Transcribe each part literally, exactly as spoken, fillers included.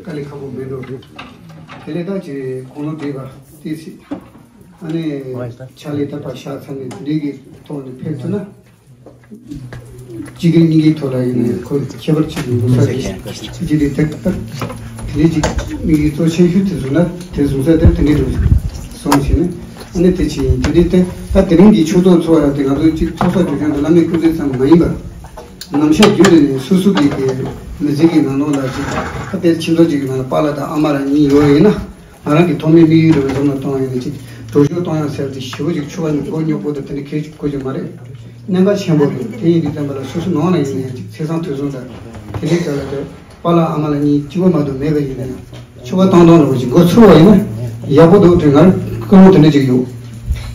དཀའ་ལས་ཁག་པོ་མེད་འགྲོ་རེད། དེ་ལས་ད་ཅི་གོང་ལོ་བགྲེས་པ་དེ་སྲིད། ཨ་ནི་ཕྱག་ལས་དར་བ་བཞག་ཚར་ནས་དེ་འདྲའི་གི་ཐོག་ནས་ཕེབས་ཐུབ་ན། གཅིག་གིས་གཉིས་ཀའི་ཐོག་ལ་ཡིན་ནའི་ཁོ་ཁྱད་པར་ཅིག་ཡོང་ས་རེད། གཅིག་དེ་དེ་ལྟར་དེ་འདྲའི་ཅིག་དམིགས་ཡུལ་གཙོ་ཆེ་ཤོས་དེ་བཟུང་ན་དེ་བཟུང་ས་དེ་དེ་འདྲའི་རེད་སོང་ཞིག་ནི། ཨ་ནི་དེ་ཅི་ཡིན་དེ་འདྲའི་དེ་ད་དེ་རིང་གི་ཆོས་ཚོགས་ཚོགས་ཡ་དེ་ང་ཚོ་གཅིག་ཚོགས་ས་དུས་ཆེན་དུ་བླ་མའི་སྐུ་ཚེ་ཙམ་མ་ཡིན་པར། ནམ་ཞག་རྒྱུན་དུ་ནས་སོ་སོ་གི་དེ་མི་ཚེ་གི་ནང་ལོགས་ལ་ཅིག་ད་དེར་ཁྱིམ་ཚང་གཅིག་གི་ནང་ལ་པཱ་ལགས་དང་ཨ་མ་ལགས་གཉིས་ཡོད་ཡིན་ན། ང་རང་གི་ཐོག་མའི་དམིགས་ཡུལ་རེ་བ་འཛོམས་ལ་གཏོང་ཡིན་ན་ཅིག་འགྲོ་ཞུགས་གཏོང་ཡང་ཟེར་ཏེ་ཞེ་པོ་ཅིག་ཆུ་བ་ནི་མགོ་རྙོག་པོ་དང་དེ་འདྲ་ཁེལ་དགོས་ཀྱི་མ་རེད། གནད་འགག་ཆེན་པོ་རེད། དེ་ཡིན་དུས་ཙམ་པ་ལ་སོ་སོ་ནང་ལ་ཡིན་ན་ཡང་ཅིག་ཚེས་བཟང་དུས་བཟང་དང་དེ་འདྲའི་སྐབས་ལ་དེ་པཱ་ལགས་ཨ་མ་ལགས་གཉིས་གཅིག་པོ་མ་གཏོགས་མེད་པ་ཡིན་ན་ཡང་ཆུ་བ་གཏོང་གཏོང་འདྲ་བོ་ཅིག་མགོ་ཚོས་པ་ཡིན་ན་ཡག་པོ་འདུག་དྲན། ང་ཀུན་སློང་དེ་འདྲ་ཅིག་ཡོད།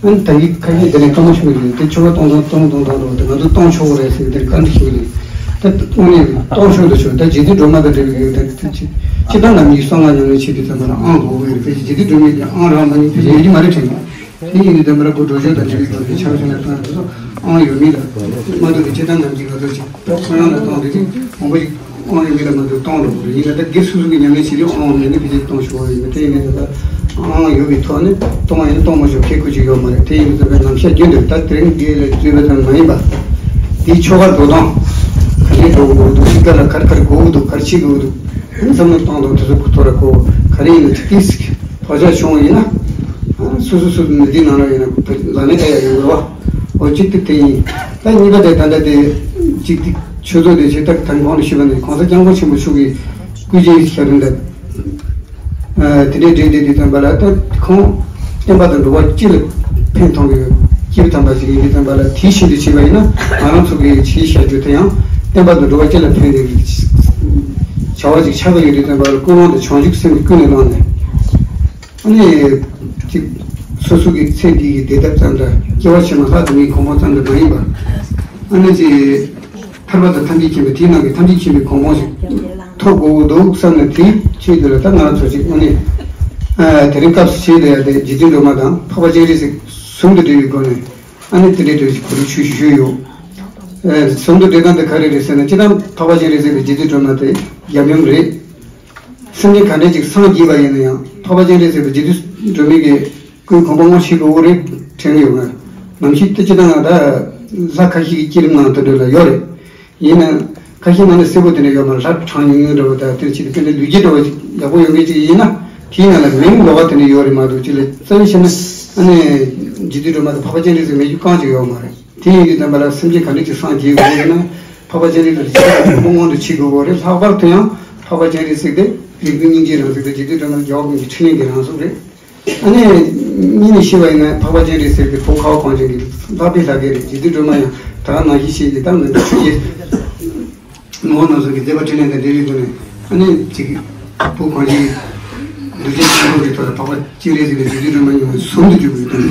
ཨ་ནི་ད་གིན་ཁ་ཤས་དེ་ནས་བཀའ་མོལ་ཞུ་གི་རེད། དེ་ཆུ་བ་གཏོང་གཏོང་གཏོང་གཏོང་གཏོང་འགྲོ་བ་དེ་ང་ཚོ་གཏོང་ཆོག་གི་རེད་ཟེར་དེ་བཀའ་འདྲི་ཞུ་གི་རེད། ད་དངོས་གནས་གཏོང་ཆོག་འདུག་ཆོག་ད་རྗེ་བཙུན་སྒྲོལ་མ་དང་འབྲེལ་བའི་ཡོད་ད་དེ་ཅི་ཅི་ལྟར་ནམ་ཡིན་གསང་སྔགས་ཉམས་ལེན་བྱེད་དུས་ཙམ་པ་ལ་ཨང་དགོས་ཀྱི་རེད། ཕལ་ཆེར་རྗེ་བཙུན་སྒྲོལ་མའི་གི་ཨང་རང་མ་ཡིན་ཕལ་ཆེར་ཡོད་ཀྱི་མ་རེད་དྲན་གྱི། དེ་ཡིན་དུས་ཙམ་པ་ལ་སྒོ་འགྲོ་ཆོག་དང་འབྲེལ་བའི་སྒོ་ནས་ཆ་བཞག་ན་ད་དེ་ཚོ་ཨང་ཡོད་མེད་ལ་མ་གཏོགས་དེ་ཅི་ལྟར་ནམ་ཡིན་ང་ཚོ་ཅིག་ད་ཁོ་རང་ལ་གཏོང་དེ་ཅིག་མང་པོ་ཞིག་ཨང་ཡོད་མེད་ལ་མ་འདུག་གཏོང་འགྲོ་དགོས་རེད། ཡིན་ན་ད་སྒེར་སོ་སོ་གི་ཉམས་ལེན་བྱེད་དུས་ཨང་མེད་ན་ཕལ་ཆེར་གཏོང་ཆོག་པ་ཡིན་པ་དེ་ཡིན་ན་ད་ཨང་ཡོད་པའི་ཐོག་ནས་གཏོང་བ་ཡིན་ན་གཏོང་མ་ཆོག་ཁེ་ཁུ་ཅིག་ཡོད་མ་རེད། དེ་ཡིན་ཙང་ནམ་ཞག་རྒྱུན་དུ་ད་དེ་རིང་འདི་ལ་བརྩིས་པ་ཙམ་མ་ཡིན་པ། དེའི་ཆོ་ག་འགྲོ་སྟངས་ག་འདྲས་འགྲོ་དགོས་འདུག་ག་ལ་ག་རེ་ག་རེ་དགོས་འདུག་ག་རེ་བྱེད་དགོས་འདུག་བསམ་བློ་གཏོང་སྟངས་དེ་ཚོ་གོ་ཐོག་ལ་གོ་ག་རེ་ཡིན་ན་ཏིས་བག་ཆགས་བྱུང་བ་ཡིན་ན། སོ་སོ་སོ་མི་འདི་ནང་ལ་ཡིན་ན་ལ་ནས་ད་ཡ་ཡོང་རོགས། འོ་གཅིག་དེ་དེ་ཡིན། ད་གཉིས་པ་དེ་ད་ལྟ་དེ་གཅིག་དེ་ཆོས་ཚོགས་དེ་ཆེ་ཐག་དང་གོང་ལ་ཞུས་པ་ནས་གོང་ས་སྐྱབས་མགོན་ཆེན་པོ་མཆོག་གི་སྐུ་ཕྱྭའི་ཞབས་རིམ་དང་། དེ་འདྲའི་འབྲེལ་དེ་དེ་ཙམ་པ་ལ་ད་ཁོང་བསྟན་པ་དང་འགྲོ་བ་སྤྱི་ལ་ཕན་ཐོགས་ཀྱི་སྐྱེས་བུ་དམ་པ་ཞིག་ཡིན་དུས་ཙམ་པ་ལ་དེའི་ཞིང་དུ་བྱས་པ་ཡིན་ན་ང་རང་ཚོ་གི་ཆེས་བྱ་རྒྱུ་དེ་ཡང་བསྟན་པ་དང་འགྲོ་བ་སྤྱི་ལ་ཕན་པའི་བྱ་བ་ཞིག་ཆགས་ཀྱི་ཡོད་དུས་ཙམ་པ་ལ་ཀུན་སློང་དང་བྱང་ཆུབ་སེམས་ཀྱི་ཀུན་ནས་བསླངས་ནས། ཨ་ནི། ཅིག་སོ་སོ་གི་ཚེ་འདི་ཡི་བདེ་ཐབས་ཙམ་དང་སྐྱེ་བ་ཕྱི་མ་ལྷ་དང་མིའི་གོ་འཕང་ཙམ་དུ་མ་ཡིན་པར། ཨ་ནི་ཅིག་ཐར་པ་དང་ཐམས་ཅད་མཁྱེན་པའི་དེའི་ནང་གི་ཐམས་ཅད་མཁྱེན་པའི་གོ་འཕང་ཞིག་ཐོབ་དགོས་འདུག་བསམ་ནས་དེའི་ཆེད་དུ་ལ་ད་ང་རང་ཚོ་ཅིག་ཨ་ནི། དེ་རིང་སྐབས་སུ་ཆེད་དུ་ཡང་དེ་རྗེ་བཙུན་སྒྲོལ་མ་དང་འཕགས་པ་སྤྱན་རས་གཟིགས་ཟུང་དུ་འབྲེལ་བའི་སྒོ་ནས་ཨ་ནི་དེ་འདྲའི་འདྲ་ཞིག་གོ་སྒྲིག་ཞུ་ཞུ་ཞུས་ཡོད། ཟུང་དུ་འབྲེལ་སྟངས་དེ་ག་རེ་རེད་ཟེར་ན་སྤྱིར་བཏང་འཕགས་པ་སྤྱན་རས་གཟིགས་དང་རྗེ་བཙུན་སྒྲོལ་མ་དེ་ཡབ་ཡུམ་རེད། སེམས་ཅན་ག་འདྲ་ཅིག་སངས་རྒྱས་པ་ཡིན་ན་ཡང་འཕགས་པ་སྤྱན་རས་གཟིགས་དང་རྗེ་བཙུན་སྒྲོལ་མའི་གི་སྐུའི་གོ་འཕང་བསྔོ་ཤེས་དགོས་རེད་དྲན་གྱི་ཡོད་ང་། ནམ་ཞིག་ཏུ་ཅི་ལྟར་ང་ད་ལྷ་ཁ་ཤས་ཀྱི་བསྐྱེད་རིམ་ནང་དུ་འདྲ་ལ་ཡོད་རེད། ཡིན་ན་ཁ་ཤས་ནང་ལ་གསལ་པོ་དེ་འདྲ་ཡོད་མ་རེད། ལྷ་གྲངས་ཉུང་ཉུང་འདྲ་བོ་དང་དེ་ཕྱིར་དཔེར་ན་ལུས་རྒྱུ་འདྲ་བོ་ཡག་པོ་ཡོད་མཁན་ཅིག་ཡིན་ན་དེའི་ནང་ལ་མིང་ལོགས་པ་དེ་འདྲ་ཡོད་རེད་མ་གཏོགས་ཅི་ལ་རྩ་བའི་ཆ་ནས་ཨ་ནི་རྗེ་བཙུན་སྒྲོལ་མ་དང་འཕགས་པ་སྤྱན་རས་གཟིགས་མེད་རྒྱུ་རྐང་གཅིག་ཡོད་མ་རེད། དེ་ཡིན་དུས་ཙམ་པ་ལ་སེམས་ཅན་ག་འདྲ་ཅིག་སངས་རྒྱས་དགོས་ཡོད་ན། འཕགས་པ་སྤྱན་རས་གཟིགས་ཀྱི་སྐུ་མངོན་དུ་བྱེད་དགོས་པ་རེད། ལྷག་པར་དུ་ཡང་འཕགས་པ་སྤྱན་རས་གཟིགས་དེ་རིག་པའི་སྙིང་རྗེའི་རང་གཟུགས་དང་རྗེ་བཙུན་སྒྲོལ་མ་རྒྱལ་བ་ཀུན་གྱི་འཕྲིན་ལས་ཀྱི་རང་གཟུགས་རེད། ཨ་ནི། གཉིས་ནས་བཤད་པ་ཡིན་ན་འཕགས་པ་སྤྱན་རས་གཟིགས་དེ་བོད་ཁ་བ་གངས་ཅན་གྱི་ལྷག་པའི་ལྷ་སྐལ་རེད། རྗེ་བཙུན་སྒྲོལ་མ་ཡང་ད་ག་ནང་བཞིན་བཤད་ཀྱི་ད་ང་ཚོ་ཆོས་རྗེ་ངོ་བོ་རྣམ་གསུམ་གྱི་མཛད་པ་འཕྲིན་ལས་དང་འབྲེལ་བའི་སྒོ་ནས་ཨ་ནི་ཅིག་བོད་གངས་ཅན་གྱི་གདུལ་བྱ་ཆེན་པོ་གི་ཐོག་ལ་འཕགས་པ་སྤྱན་རས་གཟིགས་དང་རྗེ་བཙུན་སྒྲོལ་མ་གཉིས་ཟུང་དུ་འཇུག་པའི་དོན་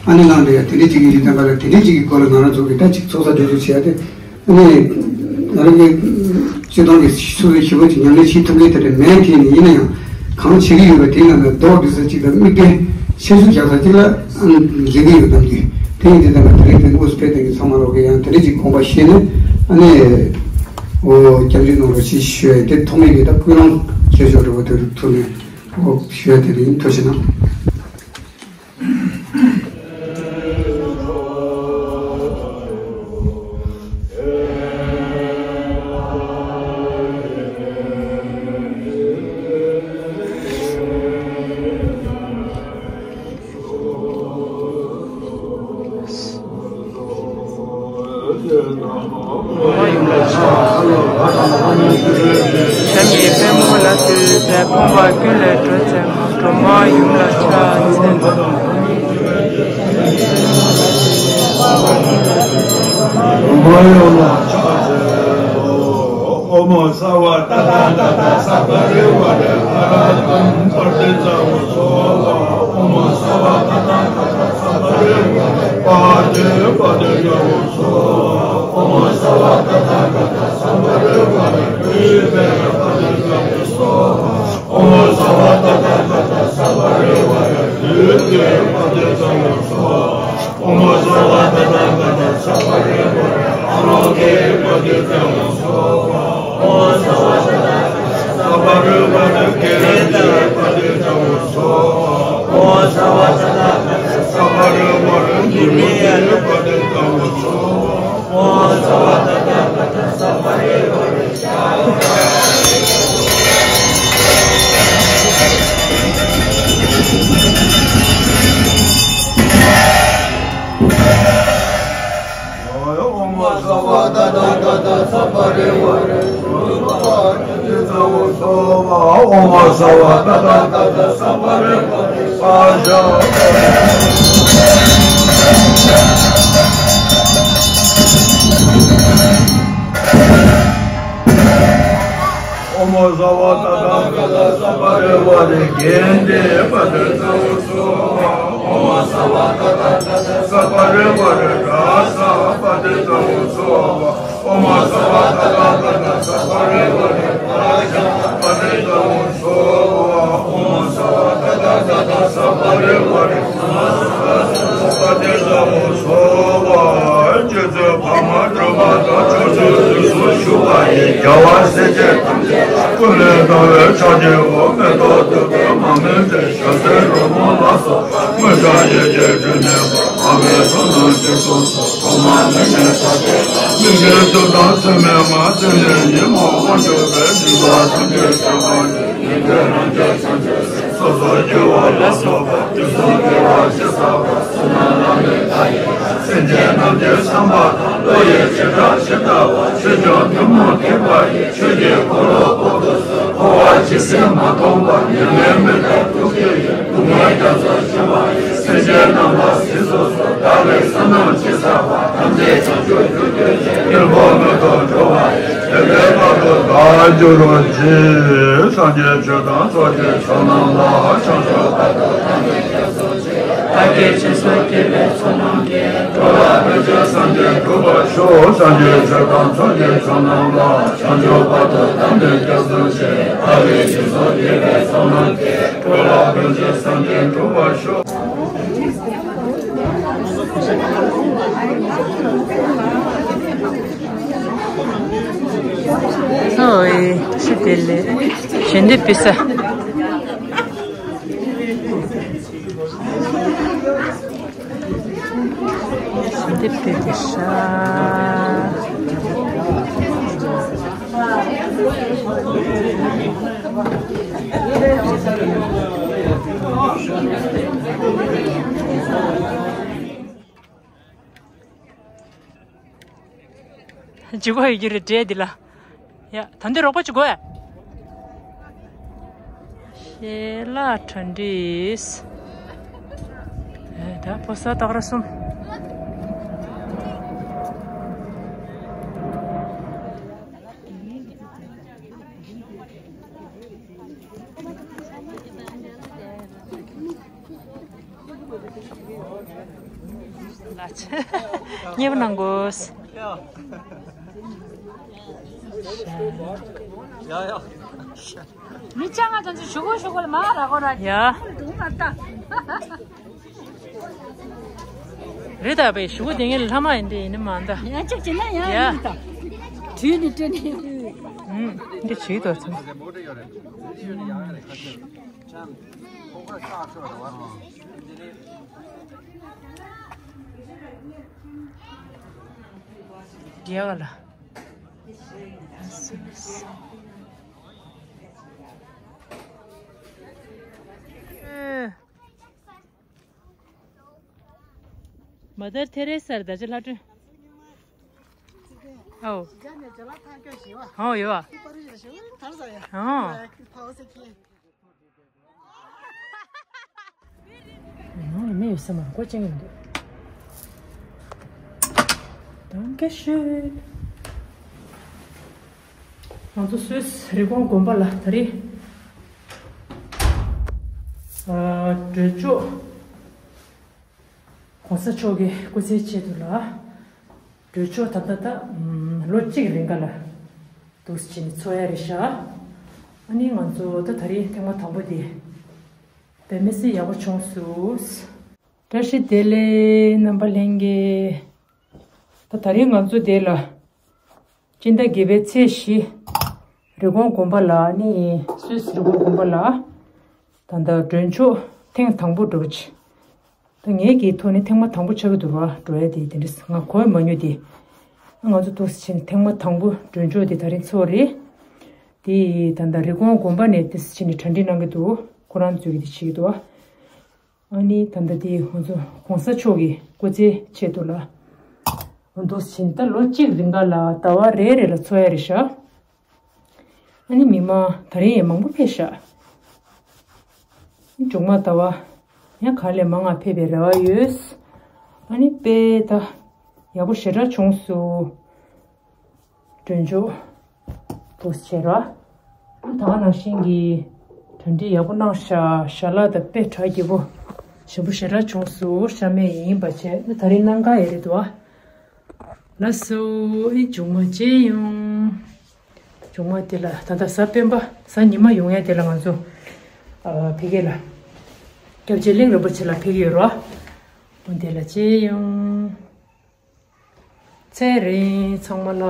ཨ་ནི་གནང་འདྲ་ཡ་དེ་འདྲ་ཅིག་ཡིན་དུས་ཙམ་པ་ལ་དེ་འདྲ་ཅིག་གི་སྐོར་ལ་ང་རང་ཚོ་གིས་ད་ཅིག་ཚོགས་བསགས་གྲོས་བསྡུར་བྱེད་ཡ་དེ། ཨ་ནི། ང་རང་གི་སྤྱིར་བཏང་གི་སོ་སོའི་ཞི་བ་ཅིག་ཉམས་ལེན་བྱེད་ཐུབ་མཁན་དེ་འདྲ་མེད་དེ་ནི་ཡིན་ན་ཡང་གང་བྱེད་ཀྱི་ཡོད་པ་དེའི་ནང་ལ་རྡོག་རྡེག་ས་གཅིག་དང་དམིགས་རྟེན་ཆེ་ཤོས་རྒྱག་ས་གཅིག་ལ་འཛིན་གྱི་ཡོད་དམ་གྱི། དེ་ཡིན་དུས་ཙམ་པ་དེ་རིང་དེ་དངོས་སུ་ཕེབས་མཁན་གྱི་ཚང་མ་ལོག་གི་ཡང་དེ་འདྲ་ཅིག་དགོངས་པ་བཞེས་ནས་ཨ་ནི། འོ་སྐྱབས་འཇུག་གནང་རོགས་ཞེས་ཞུ་ཡ་དེ་ཐོག་མའི་གི་ད་ཀུན་སློང་ཆེ་ཤོས་འདྲ་བོ་དེ་རུ་ཐུག་ནས་འོ་ཞུ་ཡ་དེ་རིང་ཐུགས་རྗེ་གནང་། བྱམས་ཀྱི་པདྨོ་ལ་གསོལ་བས། ཕོངས་པ་ཀུན་ལས་སྒྲོལ་མཛད་མ། འགྲོ་མ་ཡུམ་ལ་ཕྱག་འཚལ་ལོ། འགྲོ་མ་ཡུམ་ལ་ཕྱག་འཚལ་ལོ། ཨོཾ་སརྦ་ཏ་ཐཱ་ག་ཏ་སབ་པ་རི་ཝཱ་ར་ཨ་ར་ཧ་ཏཾ་པྲ་ཏཱིཙྪ་ཧཱུྃ་སྭཱ་ཧཱ། ཨོཾ་སརྦ་ཏ་ཐཱ་ག་ཏ་སབ་པ་རི་ཝཱ་ར་པྲ་ཏཱིཙྪ་པྲ་ཏཱིཙྪ་ཧཱུྃ་སྭཱ་ཧཱ། ཨོཾ་སརྦ་ཏ་ཐཱ་ག་ཏ་སབ་པ་རི་ཝཱ་ར་ཀུ་བེ་ར་པྲ་ཏཱིཙྪ་ཧཱུྃ་སྭཱ་ཧཱ། ཨོཾ་སརྦ་ཏ་ཐཱ་ག་ཏ་སབ་པ་རི་ཝཱ་ར་དྷཱུ་ཏི་ར་པྲ་ཏཱིཙྪ་ཧཱུྃ་སྭཱ་ཧཱ། ཨོཾ་སརྦ་ཏ་ཐཱ་ག་ཏ་སབ་པ་རི་ཝཱ་ར་ཨ་རོ་ཀྱེ་པྲ་ཏཱིཙྪ་ཧཱུྃ་སྭཱ་ཧཱ། ཨོཾ་སརྦ་ཏ་ཐཱ་ག་ཏ་སབ་པ་རི་ཝཱ་ར་ཀེ་ ཨོཾ་སརྦ་ཏ་ཏ་ག་ཏ་སརྦ་རེ་བ་རེ་གན་དེ་པ་དེ་ཚ་བོ་སོ། ཨོཾ་སརྦ་ཏ་ཏ་ག་ཏ་སརྦ་རེ་བ་རེ་ག་ས་པ་དེ་ཚ་བོ་སོ། ཨོཾ་སརྦ་ཏ་ཏ་ག་ཏ་སརྦ་རེ་བ་རེ་ག་ས་པ་དེ་ཚ་བོ་སོ། ཨོཾ་སརྦ་ཏ་ཏ་ག་ཏ་སརྦ་རེ་བ་རེ་ག་ས་པ་དེ་ཚ་བོ་སོ། རྗེ་བཙུན་འཕགས་མ་སྒྲོལ་མ་དང་ཕྱོགས་བཅུའི་དུས་སུ་བཞུགས་པ་ཡི་རྒྱལ་བ་སྲས་བཅས་ཐམས་ཅད་ཀུན་ལས་ལྡང་བའི་ཕྱག་རྒྱའོ། མེ་ཏོག་བདུག་སྤོས་མར་མེ་དྲི་ཞལ་ཟས་རོལ་མོ་ལ་སོགས་དངོས་གྲུབ་ཡིད་ཀྱི་སྤྲིན་ནས་སྦར་བའི་ཚོགས་རྣམས་ཞིག་གསོ་སོགས་ཐོག་མ་ཉིད་ནས་ད་ལྟའི་བར་མི་འགྱུར་ཐུགས་དམ་ཚད་མེད་མ། ཚེ་ནས་ཉིན་མོ་དབང་སྒྱུར་བའི་སྒྲིབ་པ་ཐམས་ཅད་ཞི་བར་བྱེད། ཉན་ཐོས་རྣམས་ཀྱང་བྱང་ཆུབ་སེམས་སོ་སོར་རྒྱུ་བ་ལ་སོགས་པ་དུས་གསུམ་དགེ་བ་ཅི་བསགས་པ་བསོད་ནམས་ལ་ལོས་བདག་ཡིད་བཞིན་སེམས་ཅན་རྣམས་ཀྱི་བསམ་པ་དང་བློ་ཡི་བྱེ་བྲག་ཇི་ལྟ་བ་ཆོས་སྐྱོང་ཐུན་མོང་ཐེག་པ་ཡི་ཆོས་ཀྱི་འཁོར་ལོ་བསྐོར་དུས་སུ་འཁོར་བ་ཇི་སྲིད་མ་སྟོངས་པར་མྱ་ངན་མི་འདའ་སྡུག་བསྔལ་གྱི་སྡུག་བསྔལ་རྒྱ་མཚོ་ཆེན་པོ་ཡི་སེམས་ཅན་རྣམས་ལ་གཟིགས་སོ་སོར་བདག་གིས་བསོད་ནམས་ཅི་བསགས་པ་ཐམས་ཅད་བྱང་ཆུབ་རྒྱུར་གྱུར་ཅིང་འཁོར་མེད་དུ་འགྲོ་བ་ཡི་དེ་འདྲའི་བར་དུ་བདག་འགྱུར་རོ་ཞེས། སངས་རྒྱས་ཆོས་དང་ཚོགས་ཀྱི་མཆོག་རྣམས་ལ་བྱང་ཆུབ་བར་དུ་དམ་པའི་སྐྱབས་སུ་མཆི། བདག་གིས་སྦྱིན་སོགས་བགྱིས་པའི་ཚོགས་རྣམས་ཀྱིས། འགྲོ་ལ་ཕན་ཕྱིར་སངས་རྒྱས་འགྲུབ་པར་ཤོག་སངས་རྒྱས་ཆོས་དང་ཚོགས་ཀྱི་མཆོག་རྣམས་ལ་བྱང་ཆུབ་བར་དུ་དམ་པའི་སྐྱབས་སུ་མཆི། བདག་གིས་སྦྱིན་སོགས་བགྱིས་པའི་ཚོགས་རྣམས་ཀྱིས། འགྲོ་ལ་ཕན་ཕྱིར་སངས་རྒྱས་འགྲུབ་པར་ཤོག་ཨོའི། ཕྱི་དེ་ལས་ཞལ་འདེབས་ཕུལ་ས། ཞལ་འདེབས་ཕུལ་ཏེ་ཤག་ཇི་གོ་ཡོད་རྒྱུ་རེད་འདྲེ་འདི་ལ། ཡ། ད་འདི་རོགས་པ་ཅིག་དགོས། ཞལ་ལག་གྲ་སྒྲིག་ཨེ། ད་ཕོ་གསར་སྟག་ར་གསུམ། ལགས་སོ། མཉེས་པོ་གནང་དགོས། ཡ་ཡ། མི་ཅང་ང་ཅང་ཅིག་ཞུ་གོ་ཞུ་གོ་ལ་མ་ར་གོ་ར། ཡ། ཁུལ་དུ་མ་ལྟ། རེད་ད་པས་ཞུ་གོ་དེ་ངའི་ལྷ་མ་ཡིན་དེ་ཡིན་ནི་མ་འདའ། ཡ་གཅིག་བྱེད་ན་ཡ་ཡ། ཡིན་ད། དུས་ནི་སྤྲད་ནི། ཨུམ། འདི་བྱེད་དོ་ཚང་། རྒྱལ་བ་ལ། མ་དར་ཐེ་རེ་སར་ད་ཅི་ལྷ་སྒྲོན། ཨོ། ཨོ་ཡོད་བ། ཨོ། ནང་ལ་མི་ཡོད་ས་མ་རེད། སྒོ་ཅན་ཡིན་འདུག་དང་ག་ཤོད། ང་ཚོ་སུད་སི་རི་ཀོན་དགོན་པ་ལ་ད་རེས་ཨ་སྒྲོལ་ཆོག་གོང་ས་མཆོག་གི་སྐུ་ཚེའི་ཆེད་དུ་ལ་སྒྲོལ་ཆོག་ད་ལྟ་ད་ལོ་གཅིག་རིང་ག་ལ་འདུག་སེ་བྱས་ནས་འཚོགས་ཡ་རེད་ཤག་ཨ་ནི་ང་ཚོ་ད་ད་རེས་ཐེངས་མ་དང་པོ་དེ་དཔེ་མི་སྲིད་ཡག་པོ་བྱུང་སོང་། བཀྲ་ཤིས་བདེ་ལེགས་རྣམ་པ་ལྷན་རྒྱས། ད་ད་རེས་ང་ཚོ་དེ་ལ་སྤྱི་ཟླ་བརྒྱད་པའི་ཚེས་བཞི། རི་ཀོན་དགོན་པ་ལ་ནི་སུད་སི་རི་ཀོན་དགོན་པ་ལ་ད་ལྟ་སྒྲོལ་ཆོག་ཐེངས་དང་པོ་འགྲོ་ཆེ། ད་ངའི་གི་ཐོག་ནས་ཐེངས་མ་དང་པོ་ཆགས་ཀྱི་འདུག་བ། འགྲོ་ཡ་དེ་དེ་འདྲས་ང་གོ་ཡ་མ་མྱོང་དེ། ང་ཚོ་འདུག་སེ་བྱས་ནས་ཐེངས་མ་དང་པོ་མགྲོན་ཆོག་དེ་ད་རིང་ཚོགས་རེད། དེ་ད་ལྟ་རི་ཀོན་དགོན་པ་ནས་འདུག་སེ་བྱས་ནས་གྲ་སྒྲིག་གནང་གི་འདུག་ཁོ་རང་ཚོས་ཀྱི་དེ་བྱེད་ཀྱི་འདུག་བ། ཨ་ནི་ད་ལྟ་དེ་ང་ཚོ་གོང་ས་མཆོག་གི་སྐུ་ཚེ་ཆེད་དུ་ལ། འདུག་སེ་བྱས་ནས་ད་ལོ་གཅིག་རིང་ག་ལ་ཟླ་བ་རེ་རེ་ལ་འཚོགས་ཡ་རེད་ཤག་ཨ་ནི་མི་མང་ད་རིང་ཡང་མང་པོ་ཕེབས་ཤག་མཇུག་མ་ཟླ་བ་ཡང་ག་ལས་མང་ང་ཕེབས་པའི་རེ་བ་ཡོད། ཨ་ནི་དཔེ་ད་ཡག་པོ་ཞེ་དྲག་བྱུང་སོང་། མགྲོན་ཆོག་འདུག་སེ་བྱས་ར། ད་ག་ནང་བཞིན་གྱི་གྲ་སྒྲིག་ཡག་པོ་གནང་ཤག་ཞལ་ལག་དང་དཔེ་གྲ་རྒྱས་པོ་ཞིམ་པོ་ཞེ་དྲག་བྱུང་སོང་། ཤ་མེད་ཡིན་པ་བྱས་ན་ད་རིང་གནམ་གང་ཡག་རེད་འདུག་ཨ། ལགས་སོ། ཨེ་མཇུག་མ་མཇལ་ཡོང་། མཇུག་མ་དེ་ལ་ད་ལྟ་གཟའ་སྤེན་པ་གཟའ་ཉི་མ་ཡོང་ཡ་དེ་ལ་ང་ཚོ་ཨ་ཕ་གི་ལ་སྐྱབས་རྗེ་གླིང་རིན་པོ་ཆེ་ལ་ཕེབས་ཀྱི་ཡོད་ར། འོ་དེ་ལ་མཇལ་ཡོང་། ཚེ་རིང་ཚང་མ་ལ།